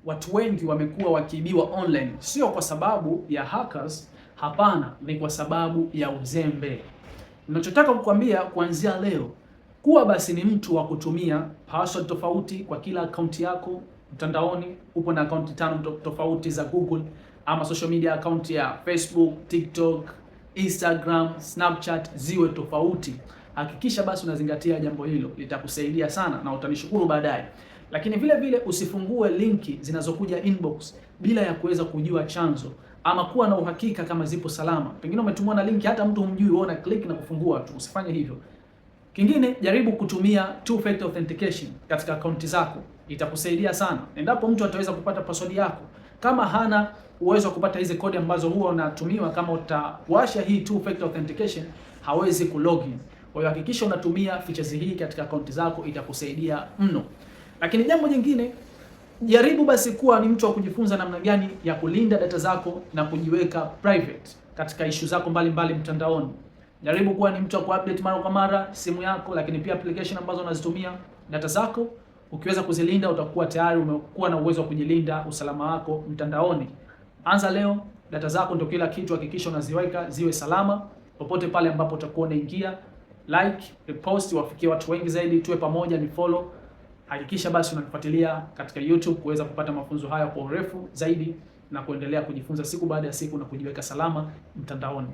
Watu wengi wamekuwa wakiibiwa online, sio kwa sababu ya hackers, hapana, ni kwa sababu ya uzembe. Ninachotaka kukwambia kuanzia leo, kuwa basi ni mtu wa kutumia password tofauti kwa kila akaunti yako mtandaoni. Upo na akaunti tano tofauti za Google ama social media account ya Facebook, TikTok, Instagram, Snapchat, ziwe tofauti. Hakikisha basi unazingatia jambo hilo, litakusaidia sana na utanishukuru baadaye. Lakini vile vile usifungue linki zinazokuja inbox bila ya kuweza kujua chanzo ama kuwa na uhakika kama zipo salama. Pengine umetumwa na linki hata mtu humjui, wewe una click na kufungua tu. Usifanye hivyo. Kingine, jaribu kutumia two factor authentication katika akaunti zako, itakusaidia sana. Endapo mtu ataweza kupata password yako, kama hana uwezo wa kupata hizi kodi ambazo huwa unatumiwa, kama utawasha hii two factor authentication, hawezi kulogin. Kwa hiyo hakikisha unatumia features hii katika akaunti zako, itakusaidia mno. Lakini jambo jingine, jaribu basi kuwa ni mtu wa kujifunza namna gani ya kulinda data zako na kujiweka private katika issue zako mbalimbali mtandaoni. Jaribu kuwa ni mtu wa kuupdate mara kwa mara simu yako, lakini pia application ambazo unazitumia, data zako ukiweza kuzilinda, utakuwa tayari umekuwa na uwezo wa kujilinda usalama wako mtandaoni. Anza leo, data zako ndio kila kitu, hakikisha unaziweka ziwe salama popote pale ambapo utakuwa unaingia. Like, repost, wafikie watu wengi zaidi, tuwe pamoja, ni follow. Hakikisha basi unanifuatilia katika YouTube kuweza kupata mafunzo haya kwa urefu zaidi na kuendelea kujifunza siku baada ya siku na kujiweka salama mtandaoni.